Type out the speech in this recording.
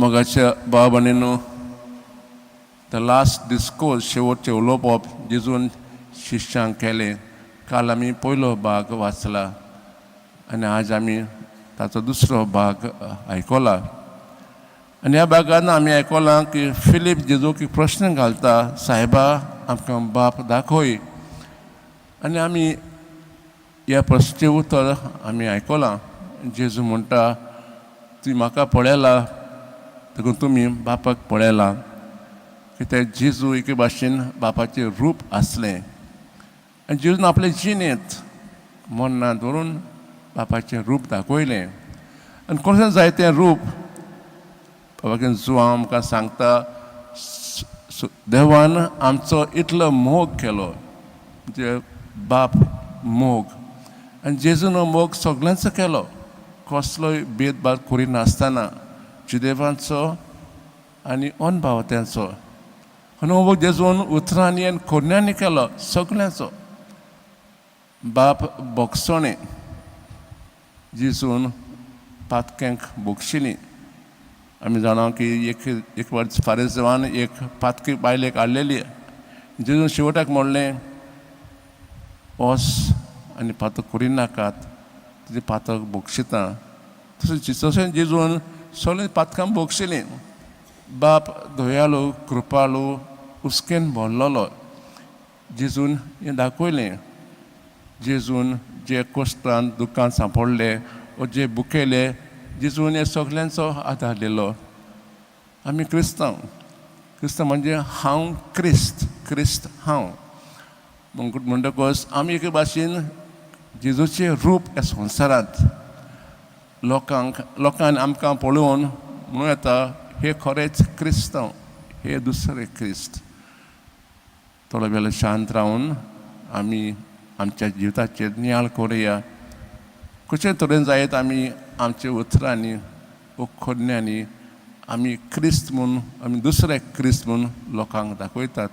मोगाच्या भाव भयणींनो, the last discourse, शेवटचें उलोवप जेजून शिश्यांक केलें. काल आमी पयलो भाग वाचला आनी आज आमी ताचो दुसरो भाग आयकला. आनी ह्या भागान आमी आयकलां की फिलीप जेजूक एक प्रश्न घालता, "साहेबा, आमकां बाप दाखय." आनी आमी ह्या प्रश्नाचें उतर आमी आयकलां. जेजू म्हणटा, "तुवें म्हाका पळयला देखून तुमी बापाक पळयला." कित्याक जेजू एके भाशेन बापाचें रूप आसलें आनी जेजून आपले जिणेंत मरणां धरून बापाचें रूप दाखयलें. आनी कशें जाय तें रूप? बाबा जुवांव आमकां सांगता, देवान आमचो इतलो मोग केलो, म्हणजे बाप मोग. आनी जेजून हो मोग सगल्यांचो केलो, कसलोय भेदभाव करिनासतना, जुदेवांचो आनी अनभावत्यांचो. आनी हो मोग जेजून उतरांनी आनी करण्यांनी केलो सगल्यांचो. बाप भोगसणे. जेजून पातक्यांक भोगशिली. आमी जाणा की एक एक वर्स फारीजवान एक पातकी बायलेक हाडलेली. जेजून शेवटाक म्हणलें, "वच आनी पातक करिनाकात, तुजें पातक भोगशिता." तशें तशें जेजून सगळीं पातकां भोगशिलीं. बाप दयाळू, कृपाळू, हुस्केन भरलेलो. जेजून हें दाखयलें. जेजून जे कश्टान दुख्खान सांपडले वो जे भुकेले, जेजून हे सगल्यांचो आदार दिलो. आमी क्रिस्तांव. क्रिस्तांव म्हणजे हांव क्रिस्त, क्रिस्त हांव. म्हणटकच आमी एके भाशेन जेजूचें रूप ह्या संवसारांत लोकांक, लोकांनी आमकां पळोवन म्हणूं येता, हे खरेंच क्रिस्तांव, हे दुसरे क्रिस्त. थोडो वेळ शांत रावन आमी आमच्या जिविताचेर नियाळ करुया. कशे तरेन जायत आमी आमच्या उतरांनी वो करण्यांनी आमी क्रिस्त म्हूण, आमी दुसरे क्रिस्त म्हूण लोकांक दाखयतात?